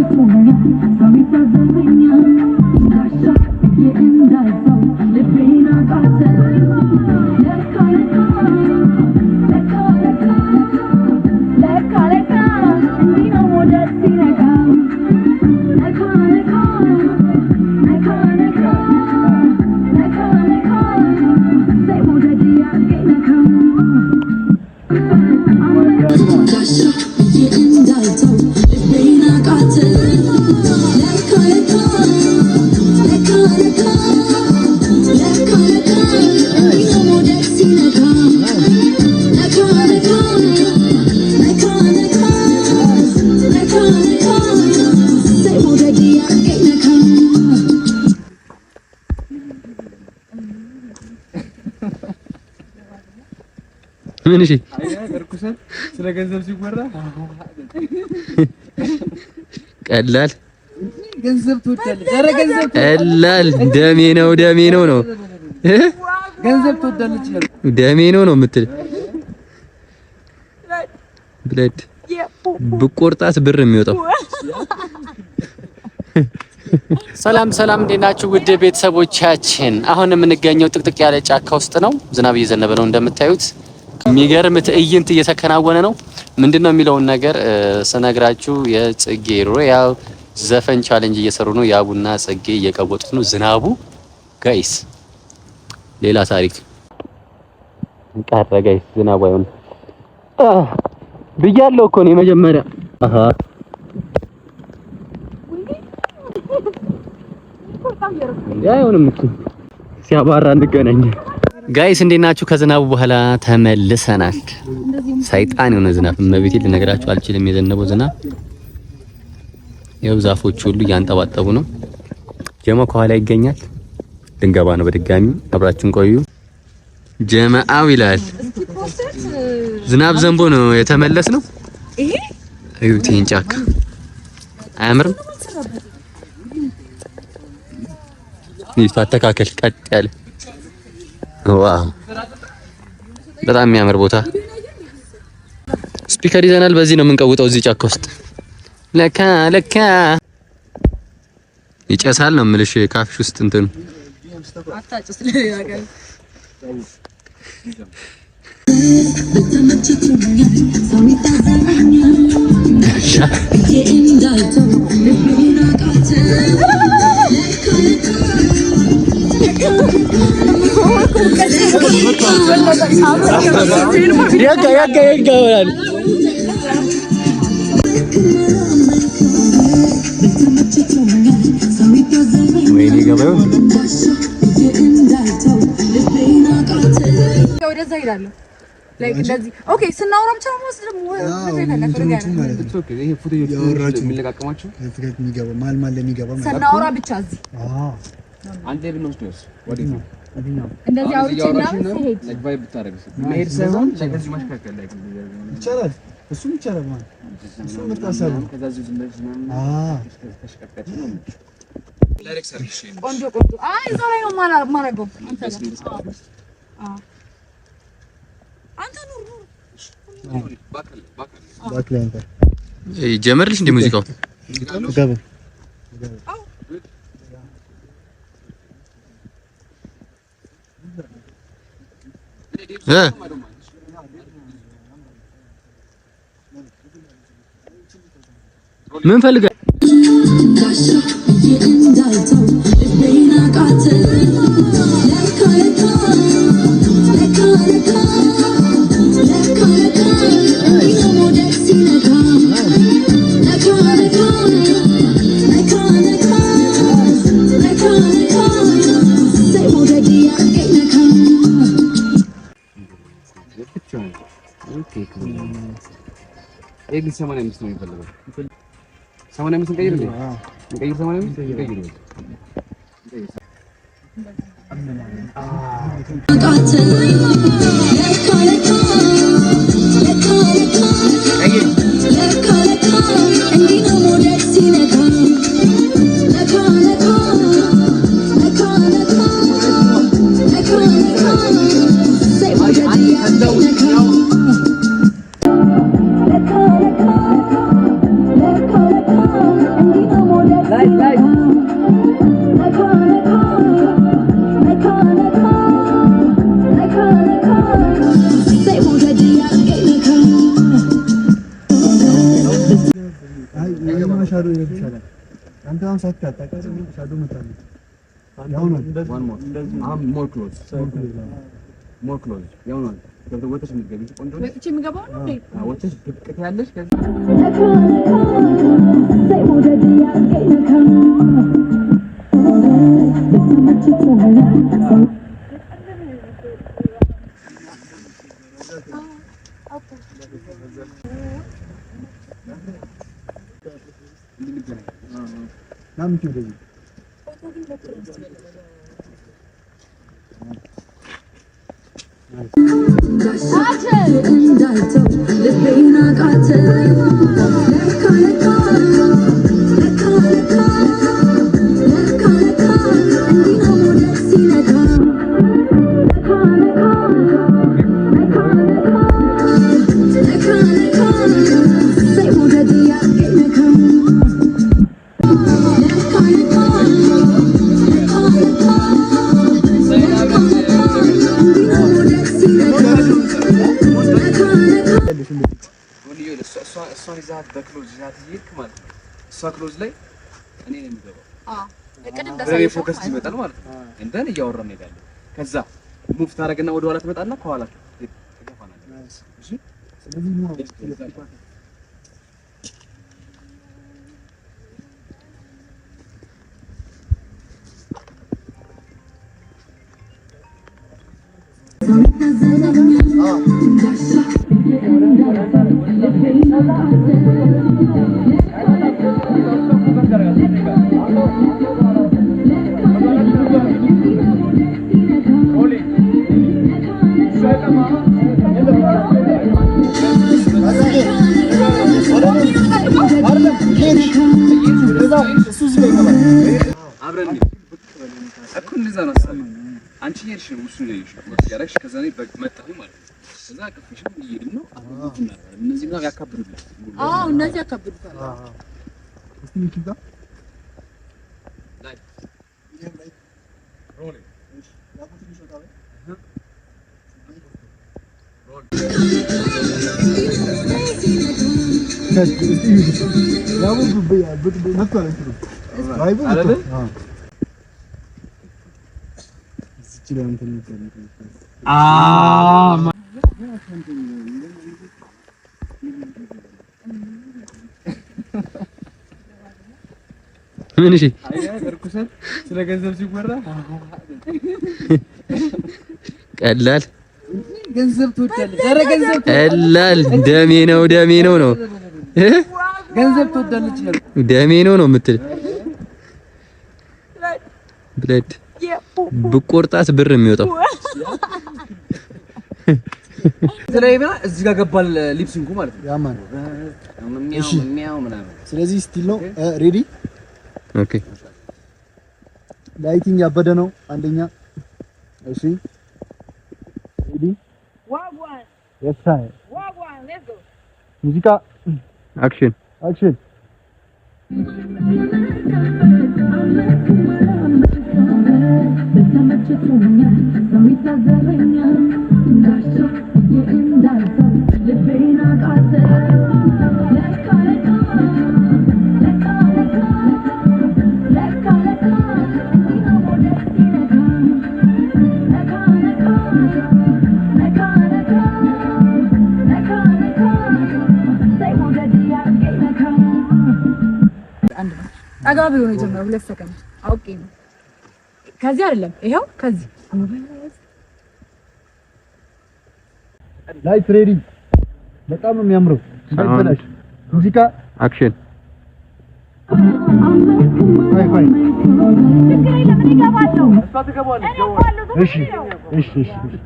ተመችቶኛል፣ ሰው ይታዘበኛል። ጋሻ ብዬ እንዳልተው ልቤን አቃተኝ። ለካ ለካ ለካ ለካ ለካ ለካ እንዲህ ነው መውደድ ሲነካ። ነካ ነካ ነካ ነካ ነካ ነካ እሰይ መውደድ ያርገኝ ነካ። ጋሻ ብዬ እንዳልተው ልቤን አቃተኝ። ለካ ለካ ለካ ለካ ለካ ለካ እንዲህ ነው መውደድ ሲነካ። ነካ ነካ ነካ ነካ ነካ ነካ እሰይ መውደድ ያርገኝ ነካ። ምን? እሺ። እርኩሰት ስለ ገንዘብ ሲወራ ቀላል ገንዘብ ትወዳለች። ኧረ ገንዘብ ቀላል ደሜ ነው፣ ደሜ ነው ነው። ገንዘብ ትወዳለች እያልኩ። ደሜ ነው ነው የምትል። Blood ብቆርጣት ብር የሚወጣው። ሰላም ሰላም፣ እንዴት ናችሁ ውድ ቤተሰቦቻችን? አሁን የምንገኘው ጥቅጥቅ ያለ ጫካ ውስጥ ነው። ዝናብ እየዘነበ ነው እንደምታዩት። የሚገርም ትዕይንት እየተከናወነ ነው። ምንድነው የሚለውን ነገር ስነግራችሁ የጽጌ ሮያል ዘፈን challenge እየሰሩ ነው። ያቡና ጽጌ እየቀወጡት ነው። ዝናቡ guys ሌላ ታሪክ ቀረ guys። ዝናቡ አይሆንም ብያለሁ እኮ ነው የመጀመሪያ። አሃ፣ እንዴ አይሆንም እኮ፣ ሲያባራ እንገናኝ። Guys እንዴት ናችሁ? ከዝናቡ በኋላ ተመልሰናል። ሰይጣን የሆነ ዝናብ እመቤቴ ልነግራችሁ አልችልም። የዘነበው ዝናብ ይኸው ዛፎች ሁሉ እያንጠባጠቡ ነው። ጀማ ከኋላ ይገኛል። ልንገባ ነው በድጋሚ፣ አብራችን ቆዩ። ጀማአው ይላል። ዝናብ ዘንቦ ነው የተመለስ ነው። እዩት ይሄን ጫካ፣ አያምርም? ይህ አተካከል ቀጥ ያለ፣ wow! በጣም የሚያምር ቦታ። Speaker ይዘናል። በዚህ ነው የምንቀውጠው እዚህ ጫካ ውስጥ። ለካ ለካ ይጨሳል ነው የምልሽ ካፍሽ ውስጥ እንትኑ። አታጭስ ለሌላ ቀን። ተመችቶኛል፣ ሰው ይታዘበኛል ብዬ እንዳልተው ልቤን አቃተኝ። ለካ ለካ ያጋ ያጋ ያጋ ይሆናል። ተመችቶኛል፣ ሰው ይታዘበኛል። ወይኔ ገበያው። ጋሻ ብዬ እንዳልተው ልቤን አቃተኝ። ወደዛ ሄዳለሁ። Like እንደዚህ okay፣ ስናወራ ብቻ ነው የምወስድ ደግሞ ይሄ footage የሚለቃቀማቸው የሚገባ መሀል መሀል ለሚገባ ማለት ነው። ስናወራ ብቻ እዚህ አንድ ላይ ብንወስደውስ ወዴት ነው? እንደዚህ አውርቼ ምናምን ስሄድ Like vibe ብታደርግስ? መሄድ ሳይሆን like እዚሁ ማሽከርከር like ይቻላል። እሱም ይቻላል ማለት እሱም ምርጥ ሀሳብ ነው። ከዛ እዚሁ ዝም ብለሽ ምናምን ተሽቀጥቀጭ ነው። ቆንጆ ቆንጆ። አይ እዛው ላይ ነው የማደርገው። አንተ ጋር፣ አዎ። አንተ ኑር ኑር። Back ላይ አንተ ጀመርልሽ እንደ ሙዚቃው። ገባ። አዎ። ምን ፈልገህ? ጋሻ ብዬ እንዳልተው ልቤን አቃተኝ። ለካ ለካ ለካ ለካ ለካ ለካ እንዲህ ነው መውደድ ሲነካ። ነካ ነካ ነካ ነካ ነካ ነካ እሰይ መውደድ ያርገኝ ነካ። ይሄ ግን 85 ነው የሚፈልገው። 85 እንቀይር እንዴ? እንቀይር፣ 85 እንቀይር። አቃተኝ። ለካ ለካ ለካ ለካ ለካ ለካ እንዲህ ነው መውደድ ሲነካ። ነካ ነካ ነካ ነካ ነካ ነካ እሰይ መውደድ ያርገኝ ነካ። ለካ ለካ ለካ ለካ እንዲህ ነካ ነካ ነካ ነካ ነካ ነካ እሰይ ሞገድ ያርገኝ ነካ። አይ ይሄኛው shadow ይሻላል። አንተ አሁን ሳትታጠቅ shadow መጣለች። ያው ነው። One more. አሁን more close, more close። ያው ነው። ገብተህ ወጥተሽ የምትገቢ ቆንጆ ነሽ። ወጥቼ የምገባው ነው እንዴ? አዎ፣ ወጥተሽ ብቅ ትያለሽ። ከዛ ነካ ነካ እሰይ ሞገድ ያርገኝ ነካ። ተመችቶኛል ሰው። ና ምቺ ወደዚህ። እንዳልተው ልቤን አቃተኝ። ለካ ለካ ለካ ለካ ለካ ለካ እንዲህ ነው መውደድ ሲነካ። ለካ ለካ ለካ ለካ ለካ ለካ እሰይ ሞገድ ያርገኝ ነካ። ለካ ለካ ለካ ለካ ለካ ለካ እንዲህ ነው መውደድ ሲነካ። ለካ ለካ ወንድዬ እሷን ይዘሃት በ close ይዘሃት እየሄድክ ማለት ነው። እሷ close ላይ እኔ ነው የምገባው። ቅድም ወደ እኔ focus ይመጣል ማለት ነው። እንደን እያወራን እንሄዳለን። ከዛ move ታደርግና ወደ ኋላ ትመጣና ከኋላ ትገፋናለህ። እሺ። ስለዚህ ነው። ሰው ይታዘበኛል ጋሻ እንዳልተው ልቤን አቃተኝ። ለካ ለካ ለካ ለካ እንዲህ ነው መውደድ ሲነካ። ለካ አይደለም ሄድሽ እዛ እሱ እዚህ ጋር ይገባል። አብረን እንሂድ እኮ፣ እንደዛ ነው ሀሳቤ። አንቺ እየሄድሽ ነው፣ እሱ እየሄድሽ ነው ያደረግሽ። ከዛ እኔ መጣሁኝ ማለት ነው። ከዛ አቅፌሽም እየሄድን ነው። አብረን move እናደርጋለን። እነዚህ ምናምን ያካብዱልሃል። አዎ፣ እነዚህ ያካብዱታል። እስቲ ሚኪ ጋር ላይ ላይ እሺ፣ ያቡ ትንሽ ወጣ በይ። እስቲ እዩት። ያቡ መጥቷል እንትኑ vibe ኡ አይደለ? መጥቷል። አዎ። እዚች ላይ እንትን ይባላል። ምን? እሺ። እርኩሰት ስለ ገንዘብ ሲወራ ቀላል ገንዘብ ትወዳለች። ኧረ ገንዘብ ቀላል ደሜ ነው፣ ደሜ ነው ነው እ? ገንዘብ ትወዳለች እያልኩ። ደሜ ነው ነው የምትል። Blood ብቆርጣት ብር የሚወጣው። የተለያየ እዚህ ጋር ገባል lip sync ኡ ማለት ነው። ያማን። ሚያው ሚያው ምናምን። ስለዚህ still ነው ready። Okay. Lighting ያበደ ነው አንደኛ። እሺ፣ ready? Yes sir. ሙዚቃ። Action. Action. ተመችቶኛል ሰው ይታዘበኛል ጋሻ እንዳልተው ልቤን አቃተኝ። ለካ ለካ ለካ ለካ ለካ ለካ እንዲህ ነው መውደድ ሲነካ። ነካ ነካ ነካ ነካ ነካ ነካ እሰይ ሞገድ ያርገኝ ነካ። አንድ ነው። ጠጋ ብሎ ነው የጀመረው። 2 ሰከንድ አውቄ ነው። ከዚህ አይደለም፣ ይኸው ከዚህ። Light ready። በጣም ነው የሚያምረው። እንዳይበላሽ። ሙዚቃ። Action. ቆይ ቆይ። ችግር የለም፣ እኔ እገባለሁ። እሺ እሺ እሺ እሺ።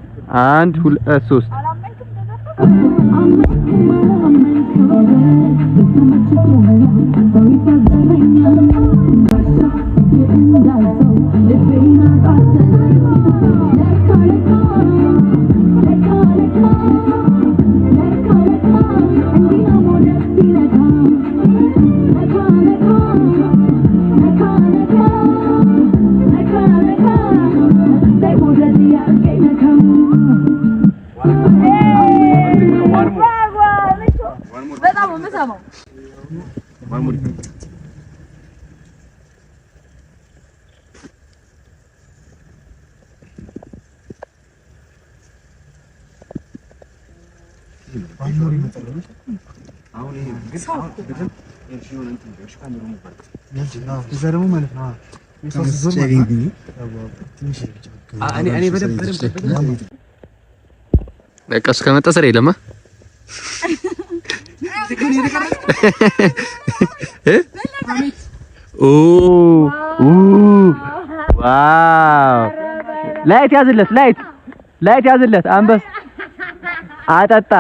አንድ፣ ሁለት፣ ሶስት። አላመንክም ተዘርቶ። አመንክም አላመንክም ተመችቶኛል ሰው ይታዘበኛል ጋሻ እንዳልተው ልቤን አቃተኝ። ለካ ለካ ለካ ለካ ለካ ለካ እንዲህ ነው መውደድ ሲነካ። ነካ ነካ ነካ እዛ ደግሞ ማለት ነው በቃ እሱ ከመጣ ስራ የለም። Wow! Light ያዝለት፣ light light ያዝለት። አንበስ አጠጣ።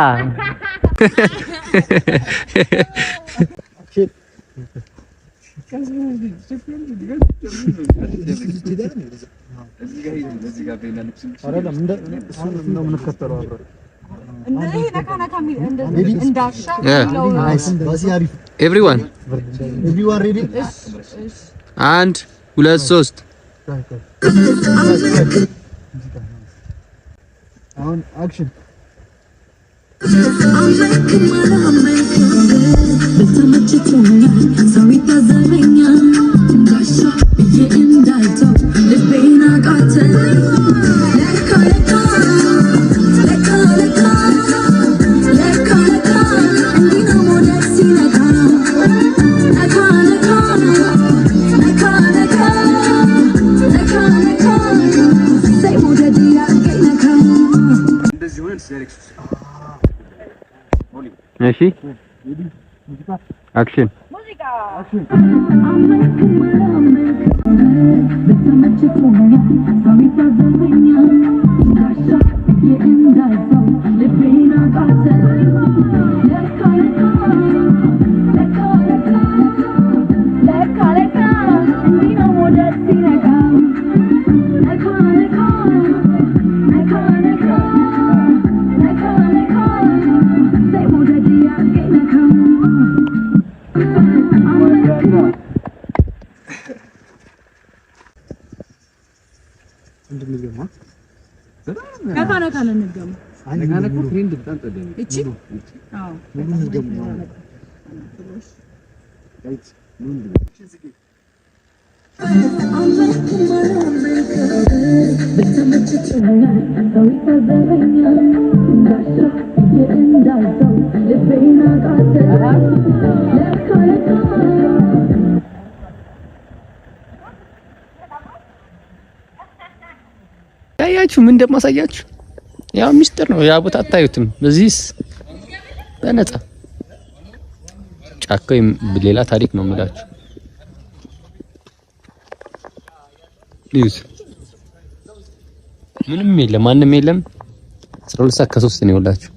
Everyone አንድ ሁለት ሶስት። አሁን action። ሰው ይታዘበኛል ጋሻ ብዬ እንዳልተው ልቤን አቃተኝ። ለካ ለካ ለካ ለካ ለካ ለካ እንዲህ ነው መውደድ ሲነካ ነካ ነካ ነካ ነካ ነካ ነካ እሰይ መውደድ ያርገኝ ነካ። እሺ action። አመንክም አላመንክም ተመችቶኛል ሰው ይታዘበኛል ጋሻ ብዬ እንዳልተው ልቤን አቃተኝ። ለካ ለካ ለካ ለካ ለካ ለካ እንዲህ ነው መውደድ ሲነካ ነካ ነካ ነካ ነካ ነካ ነካ እሰይ መውደድ ያርገኝ ነካ አመንክም ነካ ነካ ነው እንገመው። እቺ አዎ አመንክም አላመንክም ተመችቶኛል ሰው ይታዘበኛል ጋሻ ብዬ እንዳልተው ልቤን አቃተኝ። ለካ ለካ ያያችሁ ምን እንደማሳያችሁ ያው ሚስጥር ነው። ያ ቦታ አታዩትም። እዚህስ በነፃ ጫካው ሌላ ታሪክ ነው የምላችሁ። እዩት፣ ምንም የለም፣ ማንም የለም። 12 ሰዓት ከ3 ነው ይኸውላችሁ።